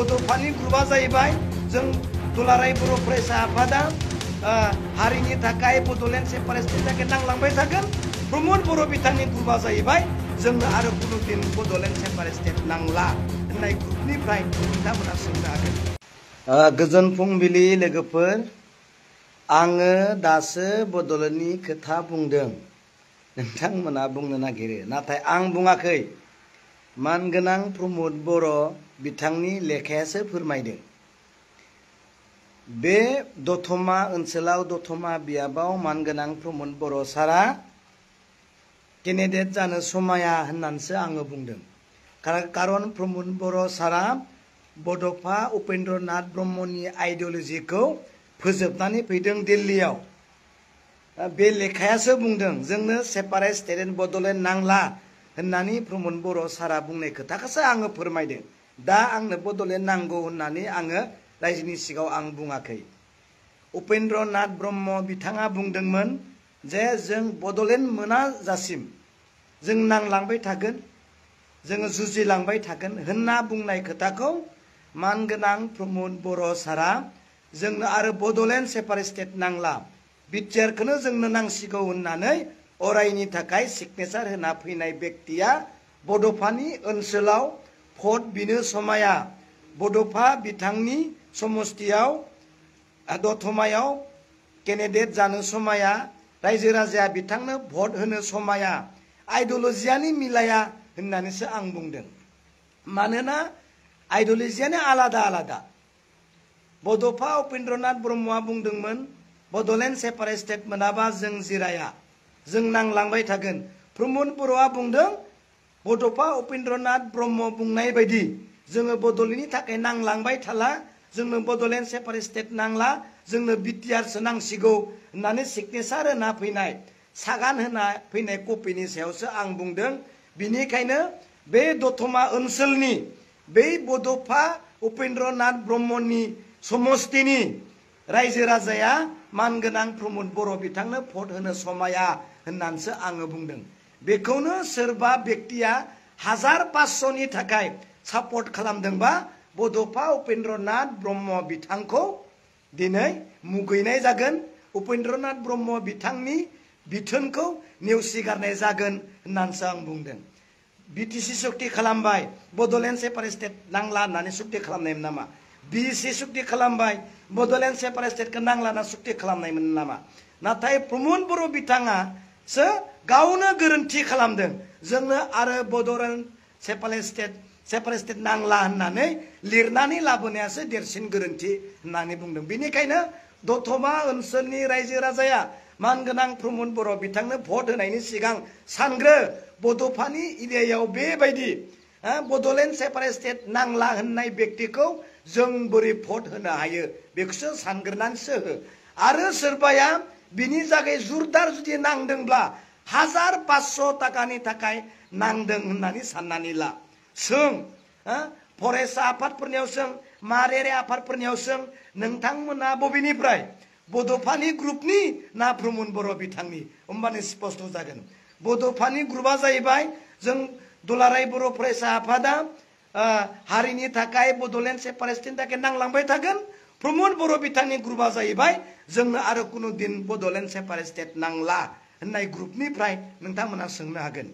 बड'फानि ग्रुपआ जाहैबाय जों दुलाराय बर' फरायसा आफादा हारिनि थाखाय बड'लेण्ड सेपारेटनि थाखाय नांलांबाय थागोन। प्रमद बर' बिथांनि ग्रुपआ जाहैबाय जोंनो आरो कुनु दिन बड'लेण्ड सेपारेट नांला होननाय ग्रुपनिफ्राय नोंथांमोना सोंनो हागोन। गोजोन फुंबिलि लोगोफोर, आङो दासो बड'लेण्डनि खोथा बुंदों, नोंथांमोना बुंनो नागिरो, नाथाय आं बुङाखै। मानगोनां प्रमद बर' बिथांनि लेखायासो फोरमायदों। बे दतमा ओनसोलाव दतमा बियाबाव मानगोनां प्रमद बर' सारा केन्डिडेट जानो समाया होननानैसो आङो बुंदों। कारन प्रमद बर' सारा बड'फा उपेन्द्र नाथ ब्रह्मनि आइडिय'लजिखौ फोजोबनानै फैदों दिल्लीयाव। बे लेखायासो बुंदों जोंनो सेपारेट स्टेट एन्ड बड'लेण्ड नांला होननानै प्रमद बर' सारा बुंनाय खोथाखौसो आङो फोरमायदों। दा आंनो बड'लेण्ड नांगौ होननानै आङो रायजोनि सिगाङाव आं बुङाखै। उपेन्द्र नाथ ब्रह्म बिथाङा बुंदोंमोन जे जों बड'लेण्ड मोनाजासिम जों नांलांबाय थागोन, जोङो जुजिलांबाय थागोन होनना बुंनाय खोथाखौ मानगोनां प्रमद बर' सारा जोंनो आरो बड'लेण्ड सेपारेट स्टेट नांला, बिटिआरखौनो जोंनो नांसिगौ होननानै अरायनि थाखाय सिगनेसार होना फैनाय बेक्तिया बड'फानि ओनसोलाव भट बिनो समाया, बड'फा बिथांनि समस्तियाव दतमायाव केन्डिडेट जानो समाया, रायजो राजाया बिथांनो भट होनो समाया, आइडिय'लजियानो मिलाया होननानैसो आं बुंदों। मानोना आइडिय'लजियानो आलादा आलादा। बड'फा उपेन्द्र नाथ ब्रह्मआ बुंदोंमोन बड'लेण्ड सेपारेट स्टेट मोनाबा जों जिराया, जों नांलांबाय थागोन। प्रमद बर'आ बुंदों बड'फा उपेन्द्र नाथ ब्रह्म बुंनाय बायदि जोङो बड'लेण्डनि थाखाय नांलांबाय थाला, जोंनो बड'लेण्ड सेपारेट स्टेट नांला, जोंनो बिटिआरसो नांसिगौ होननानै सिगनेसार होना फैनाय, सागान होना फैनाय कपिनि सायावसो आं बुंदों। बिनिखायनो बे दतमा ओनसोलनि बै बड'फा उपेन्द्र नाथ ब्रह्मनि समस्तिनि रायजो राजाया मानगोनां प्रमद बर' बिथांनो भट होनो समाया होननानैसो आङो बुंदों। बेखौनो सोरबा बेक्तिया 1500नि थाखाय सापर्ट खालामदोंबा बड'फा उपेन्द्र नाथ ब्रह्म बिथांखौ दिनै मुगैनाय जागोन, उपेन्द्र नाथ ब्रह्म बिथांनि बिथोनखौ नेवसिगारनाय जागोन होननानैसो आं बुंदों। बिटिसि सुक्ति खालामबाय, बड'लेण्ड सेपारेट स्टेट नांला होननानै सुक्ति खालामनायमोन नामा? बिएसि सुक्ति खालामबाय, बड'लेण्ड सेपारेट स्टेटखौ नांला होनना सुक्ति खालामनायमोन नामा? नाथाय प्रमद बर' बिथाङासो गावनो गोरोन्थि खालामदों। जोंनो आरो बड'लेण्ड सेपारेट स्टेट नांला होननानै लिरनानै लाबोनायासो देरसिन गोरोन्थि होननानै बुंदों। बेनिखायनो दतमा ओनसोलनि रायजो राजाया मानगोनां प्रमद बर' बिथांनो भट होनायनि सिगां सानग्रो, बड'फानि एरियायाव बेबायदि बड'लेण्ड सेपारेट स्टेट नांला होननाय बेक्तिखौ जों बोरै भट होनो हायो बेखौसो सानग्रोनानैसो हो। आरो सोरबाया बिनि जागाय जुरदार जुदि नांदोंब्ला 1500 थाखानि थाखाय नांदों होननानै साननानै ला। सों फरेस्ट आफादफोरनियाव सों, माहारियारि आफादफोरनियाव सों, नोंथांमोना बबेनिफ्राय बड'फानि ग्रुपनि ना प्रमद बर' बिथांनि? होमबानो स्पष्ट जागोन। बड'फानि ग्रुपआ जाहैबाय जों दुलाराय बर' फरायसा आफादा हारिनि थाखाय बड'लेण्ड सेपारेटनि थाखाय नांलांबाय थागोन। प्रमद बर' बिथांनि ग्रुपआ जाहैबाय जोंनो आरो कुनु दिन बड'लेण्ड सेपारेट स्टेट नांला होननाय ग्रुपनिफ्राय नोंथांमोना सोंनो हागोन।